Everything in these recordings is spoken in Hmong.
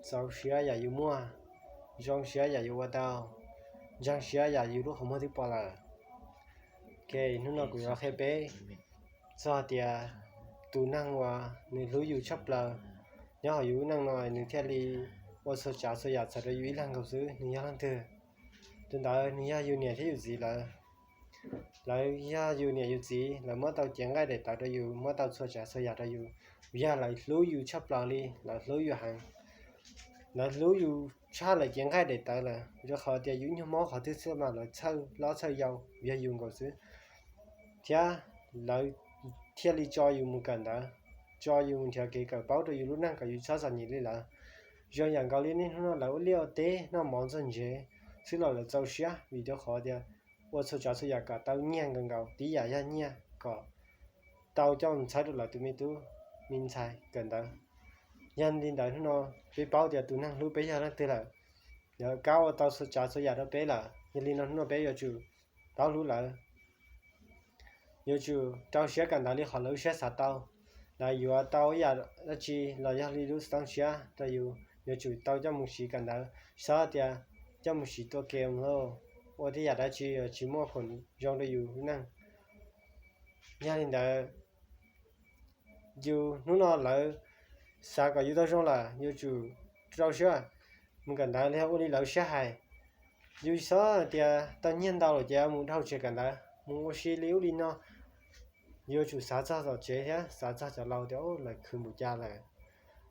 Txaus siab yam yus muaj, zoo siab yam yus ua tau, ntseeg siab yam yus lub qhov muag twb pom lawm. Ok, hnub no kuv yuav qhia peb txog tias tus neeg uas nws hlub yus tshaj plaws nyob hauv yus lub neej no nws thiaj li ua txhua tsav txhua yam txawm rau yus ib leeg nkaus xwb, nws yog leej twg? Tus ntawd nws yog yus niam thiab yus txiv lawm. Lawv yog yus niam yus txiv, lawv muab tau cev nqaij daim tawv rau yus, muab tau txhua tsav txhua yam rau yus, yog lawv hlub yus tshaj plaws li, lawv hlub yus heev. Lawv hlub yus tshaj lawv cev nqaij daim tawv lawm, rau qhov tias yus ib nyuag mob qhov twg xwb mas lawv txhawj hlob txhawj yau yog yus nkaus xwb. Thiab lawv thiaj li tso yus mus kawm ntawv, tso yus mus nrhiav kev kawm paub rau yus lub neej kom yus txhob txom nyem li lawv. Zoo yam nkaus li niaj hnub no lawv ua liaj ua teb noj mov ntxuag ntsev xwb los lawv txaus siab vim rau qhov tias ua txhua tsav txhua yam kom tau nyiaj nkaus nkaus, tib yam yog nyiaj kom tau coj mus txhawb rau lawv tus me tub me ntxhais kawm ntawv. Yog li ntawd hnub no peb paub tias tus neeg hlub peb yog leej twg lawm, lawv kab ua tau txhua tsav txhua yam rau peb lawm, yog li no hnub no peb yuav tsum paub hlub lawv. Yuav tsum rau siab kawm ntawv li qhov lawv lub siab xav tau. Lawv yuav tau ib yam dab tsi los yog li lub xov tooj tshiab rau yus, yuav tsum tau coj mus siv kawm ntawv, txhob tias coj mus siv tua kem lauj, ua tej yam dab tsi tsis muaj khoom zoo rau yus lub neej. Yog li ntawd, yus hnub no lawv xav kom yus tau zoo lawm, yuav tsum rau siab mus kawm ntawv li ua li lawv siab hais. Yus txhob hais tias tau nyiaj ntau lawm ces mus dhau tsev kawm ntawv, mus ua si li ub li no. Yuav tsum xav txog tom tsev thiab xav txog cov laus tias lawv khwv npaum cas lawm.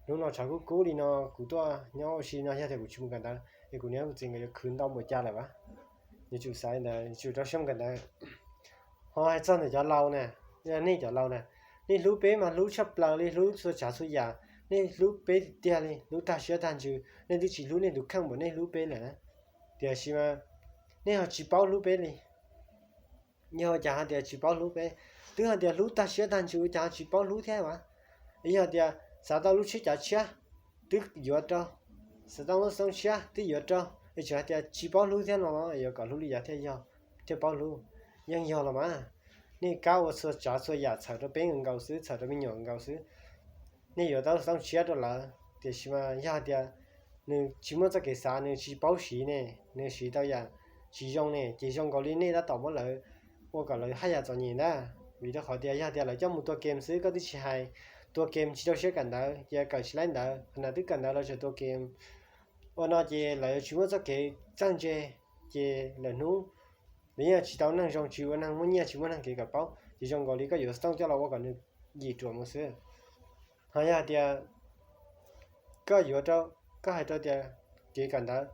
Hnub no tshav kub kub li no kuv tuaj nyob ua si no, yog tias kuv tsis mus kawm ntawv es kuv niam kuv txiv nkawd yuav khwv ntau npaum cas lawm as. Yuav tsum xav li ntawd, yuav tsum rau siab mus kawm ntawv. Ho hais txog ntawm cov laus na, nej cov laus na, nej hlub peb mas hlub tshaj plaws li, hlub txhua tsav txhua yam, nej hlub peb tiag tiag li, hlub tag siab tag ntsws, nej twb tsis hlub nej tus kheej npaum nej hlub peb lawm na. Tiam sis mas nej ho tsis paub hlub peb li. Yog ua cas hais tias tsis paub hlub peb? Twb hais tias hlub tag siab tag ntsws ua cas tsis paub hlub thiab as? Yog tias xav tau lub tsheb cav tshiab twb yuav rau, xav tau lub xov tooj tshiab twb yuav rau, es tseem hais tias tsis paub hlub thiab no, yuav kom hlub li cas thiaj yog, thiaj paub hlub? Yeej yog los mas. Nej kab ua txhua tsav txhua yam txhawm rau peb nkaus xwb, txhawm rau me nyuam nkaus xwb. Nej yuav tau lub xov tooj tshiab rau lawv, tiam sis mas yog hais tias nws tsis muaj txoj kev xav, nws tsis paub siv ne, nws siv tau yam tsis zoo ne, ces zoo nkaus li nej tab tom muab lawv ua kom lawv haj yam txom nyem ntag. Vim rau qhov tias yog tias lawv coj mus tua kem xwb koj twb tsis hais, tua kem tsis rau siab kawm ntawv ces kawm tsis laib ntawv, qhov ntawd twb kawm ntawv los tseem tua kem. Ua no ces lawv tsis muaj txoj kev txawj ntse, ces lawm hnub lawv yeej tsis tau neeg zoo, tsis ua neeg muaj nyiaj, tsis muaj neeg kev kawm paub, ces zoo nkaus li koj yuav xov tooj coj los ua kom nws yim ruam mus xwb. Ho yog hais tias koj yuav rau, koj hais rau tias kev kawm ntawv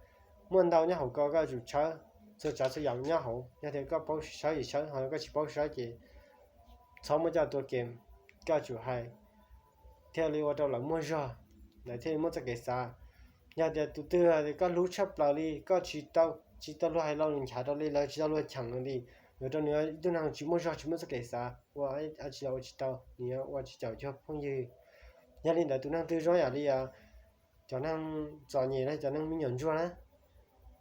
muaj ntau nyob hauv ko, koj yuav tsum tshawb txhua tsav txhua yam nyob hauv. Yog tias koj paub tshawb ces tshawb, ho koj tsis paub tshawb ces txhob muab coj tua kem, koj yuav tsum hais thiaj li ua rau lawv muaj zog, lawv thiaj li muaj txoj kev xav. Yog tias tus twg koj hlub tshaj plaws li, koj tsis tau, tsis tau luag hais los nws nchav rau li, lawv tsis tau luag cheem li, yuav rau nws ib tug neeg tsis muaj zog, tsis muaj txoj kev xav, ua tsis tau, ua tsis tau, nws yuav ua tsis caum cov phooj ywg. Yog li ntawd tus neeg twg zoo yam li cov neeg txom nyem na, cov neeg me nyuam ntsuag na,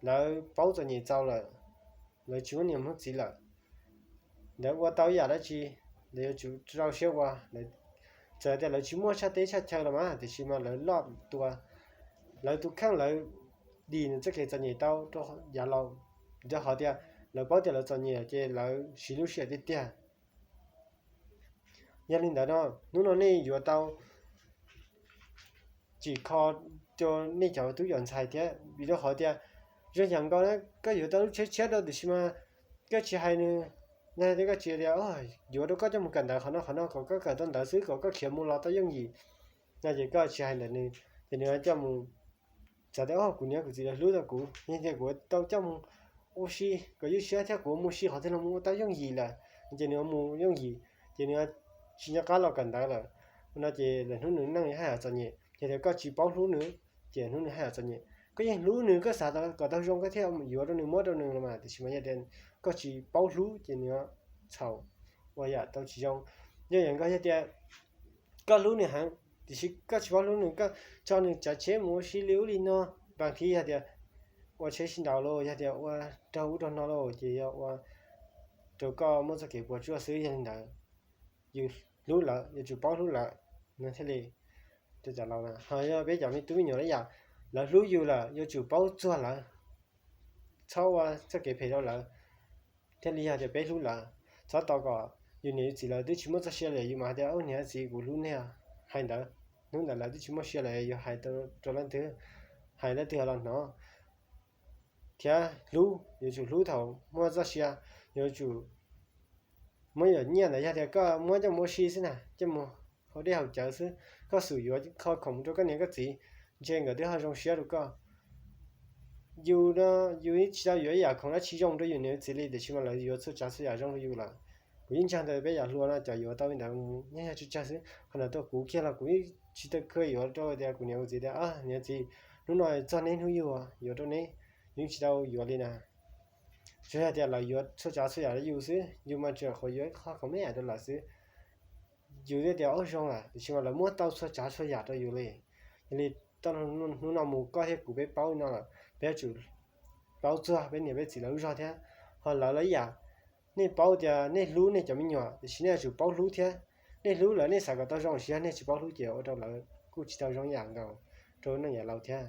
lawv paub txom nyem txaus lawm, lawv tsis muaj niam muaj txiv lawm, lawv ua tau ib yam dab tsi, lawv yuav tsum rau siab ua. Txawm tias lawv tsis muaj tshaj teb tshaj chaw los mas, tiam sis mas lawv loj tua, lawv tus kheej lawv dim nws txoj kev txom nyem tau rau yav laus, rau qhov tias lawv paub tias lawv txom nyem ces lawv siv lub sij hawm tiag tiag. Yog li ntawd no, hnub no nej yuav tau tsim kho rau nej cov tub cov ntxhais thiab, vim rau qhov tias zoo yam nkaus na, koj yuav tau lub tsheb tshiab rau tiam sis mas koj tsis hais nws, na tias koj tsis tias yuav rau koj coj mus kawm ntawv qhov no qhov no kom koj kawm tau ntawv xwb kom koj khiav mus los tau yooj yim, no ces koj tsis hais ntawm nws, ces nws coj mus, txawm tias kuv niam kuv txiv lawv hlub tau kuv, yog tias kuv tau coj mus ua si kom ywj siab thiab kuv mus si qhov twg los mus ua tau yooj yim lawm, ces nws mus yooj yim, ces nws tsis nco qab los kawm ntawv lawm. Ua no ces lawm hnub nws neej haj yam txom nyem, yog tias koj tsis paub hlub nws, ces hnub nws haj yam txom nyem. Koj yeej hlub nws, koj xav kom tau zoo koj thiaj yuav rau nws muab rau nws los mas, tiam sis mas yog tias koj tsis paub hlub ces nws txhaum, ua yam tau tsis zoo. Yog yam nkaus yog tias koj hlub nws heev, tiam sis koj tsis paub hlub nws, koj tso nws tsav tsheb mus ua si li ub li no, npas thib yog tias ua tsheb sib nraus los yog tias ua raug ub raug no los ces yog ua rau koj muaj txoj kev puas tsuaj xwb. Yog li ntawd, yus hlub lawv yuav tsum paub hlub lawv, no thiaj li rau cov laus na. Ho yog peb cov me tub me nyuam li yam, lawv hlub yus lawm yuav tsum paub txuag lawv, txhob ua txoj kev phem rau lawv, thiaj li yog tias peb hlub lawv. Txhob tos kom yus niam yus txiv lawv twb tsis muaj txoj sia li yus mam hais tias, Ub, niam txiv, kuv hlub nej. Hais ntawd, hnub ntawd lawv twb tsis muaj sia li, yuav hais rau leej twg, hais leej twg los hnov. Thiab hlub yuav tsum hlub thaum muaj txoj sia, yuav tsum muab yam nyiaj ntawd yog tias koj muab coj mus ua si xwb na, coj mus haus dej haus cawv xwb, koj xum yuav qho khoom rau koj niam koj txiv, ntshe nkawd twb ho zoo siab rau koj. Yus no, yus tsis tau yuav ib yam khoom dab tsi zoo rau yus niam txiv li, tiam sis mas lawv yuav txhua tsav txhua yam zoo rau yus lawm. Kuv yeej ntseeg tias peb yam hluas no cov yuav tau li ntawd yeej yog tsawg tsawg xwb. Qhov ntawd rau kuv kiag los kuv tsis tau kheev yuav rau tias kuv niam kuv txiv tias, Niam txiv, hnub no txog neb hnub yug, yuav rau neb. Yeej tsis tau yuav li na. Tsuas yog tias lawv yuav txhua tsav txhua yam rau yus xwb, yus mas tsuas qhuav yuav ib qho khoom me me rau lawv xwb, yus thiaj tias, Ub, zoo lawm, tiam sis mas lawv muab tau txhua tsav txhua yam rau yus li. Yog li, txij hnub no mus koj thiab kuv peb paub li no lawm, peb yuav tsum paub txuag peb niam peb txiv lawv lub zog thiab. Ho lawv los ib yam, nej paub tias nej hlub nej cov me nyuam, tiam sis nej yuav tsum paub hlub thiab. Nej hlub lawv nej xav kom tau zoo, tiam sis yog nej tsis paub hlub ces ua rau lawv kuj tsis tau zoo ib yam nkaus rau neej yav laus thiab.